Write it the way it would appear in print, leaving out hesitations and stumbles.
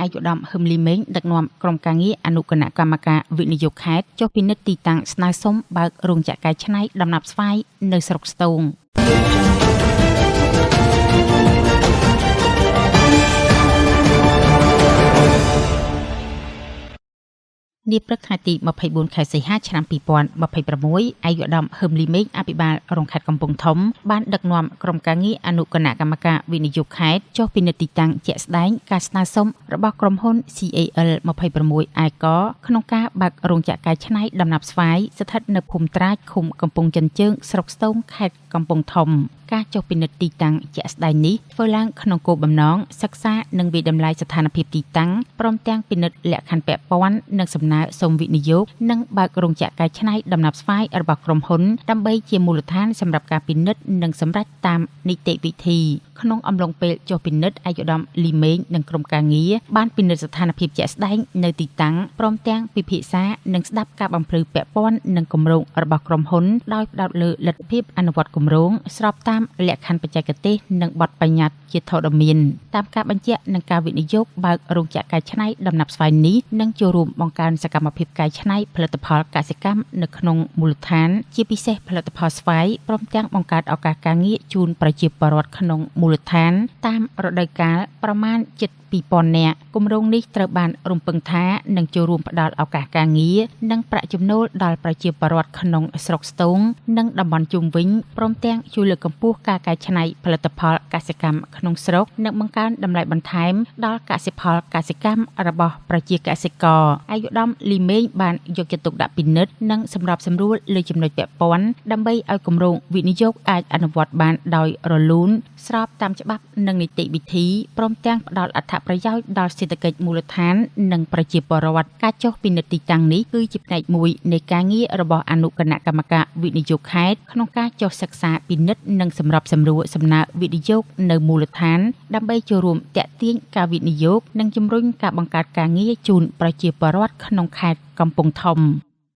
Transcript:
ឯកឧត្តមហឹមលីមេងដឹកនាំក្រុមការងារអនុគណៈកម្មការវិនិយោគខេត្តចុះពិនិត្យទីតាំងស្នើសុំបើករោងចក្រកែច្នៃដំណាប់ស្វាយនៅស្រុកស្ទោង នាព្រឹកថ្ងៃទី24ខែសីហាឆ្នាំ2026ឯកឧត្តមហឹមលីមេងអភិបាលរងខេត្តកំពង់ធំបានដឹកនាំក្រុមការងារអនុគណៈកម្មការវិនិយោគខេត្តចុះពិនិត្យទីតាំងជាក់ស្ដែងការស្នើសុំរបស់ក្រុមហ៊ុន CAL 26ឯកក្នុងការបើករោងចក្រកែច្នៃដំណាប់ស្វាយស្ថិតនៅភូមិត្រាចឃុំកំពង់ចិនជើងស្រុកស្ទោងខេត្តកំពង់ធំការចុះពិនិត្យទីតាំងជាក់ស្ដែងនេះធ្វើឡើងក្នុងគោលបំណងសិក្សានិងវាយតម្លៃស្ថានភាពទីតាំងព្រមទាំងពិនិត្យលក្ខខណ្ឌពាក់ព័ន្ធនិងសំណើសុំវិនិយោគនិងបើករោងចក្រកែច្នៃដំណាប់ស្វាយរបស់ក្រុមហ៊ុនដើម្បីជាមូលដ្ឋានសម្រាប់ការពិនិត្យនិងសម្រេចតាមនីតិវិធីក្នុងអំឡុងពេលចុះពិនិត្យឯកឧត្តមលីមេងនិងក្រុមការងារបានពិនិត្យស្ថានភាពជាក់ស្ដែងនៅទីតាំងព្រមទាំងពិភាក្សានិងស្ដាប់ការបំភ្លឺពាក់ព័ន្ធនឹងគម្រោងរបស់ក្រុមហ៊ុនដោយផ្ដោតលើលទ្ធភាពអនុវត្តគម្រោងស្របតាមលក្ខខណ្ឌបច្ចេកទេសនិងបទបញ្ញត្តិជាធរមានតាមការបញ្ជាក់និងការវិនិយោគបើករោងចក្រកែច្នៃដំណាប់ស្វាយនេះនឹងចូលរួមបង្កើនសកម្មភាពកែច្នៃផលិតផលកសិកម្មនៅក្នុងមូលដ្ឋានជាពិសេសផលិតផលស្វាយព្រមទាំងបង្កើតឱកាសការងារជូនប្រជាពលរដ្ឋក្នុងមូលដ្ឋានតាមរដូវកាលប្រមាណជិត2000នាក់គម្រោងនេះត្រូវបានរំពឹងថានឹងចូលរួមផ្ដល់ឱកាសការងារនិងប្រាក់ចំណូលដល់ប្រជាពលរដ្ឋក្នុងស្រុកស្ទោងនិងតំបន់ជុំវិញព្រមទាំងជួយលើកកម្ពស់ការកែច្នៃផលិតផលកសិកម្មក្នុងស្រុកនិងបង្កើនតម្លៃបន្ថែមដល់កសិផលកសិកម្មរបស់ប្រជាកសិករឯកឧត្តមលីមេងបានយកចិត្តទុកដាក់ពិនិត្យនិងសម្របសម្រួលលើចំណុចពាក់ព័ន្ធដើម្បីឲ្យគម្រោងវិនិយោគអាចអនុវត្តបានដោយរលូនស្របតាមច្បាប់និងនីតិវិធីព្រមទាំងផ្ដល់អត្ថប្រយោជន៍ដល់សេដ្ឋកិច្ចមូលដ្ឋាននិងប្រជាពលរដ្ឋការចុះពិនិត្យទីតាំងនេះគឺជាផ្នែកមួយនៃការងាររបស់អនុគណៈកម្មការវិនិយោគខេត្តក្នុងការចុះសិក្សាពិនិត្យនិងសម្របសម្រួលសំណើវិនិយោគនៅមូលដ្ឋានដើម្បីចូលរួមទាក់ទាញការវិនិយោគនិងជំរុញការបង្កើតការងារជូនប្រជាពលរដ្ឋក្នុងខេត្តកំពង់ធំ។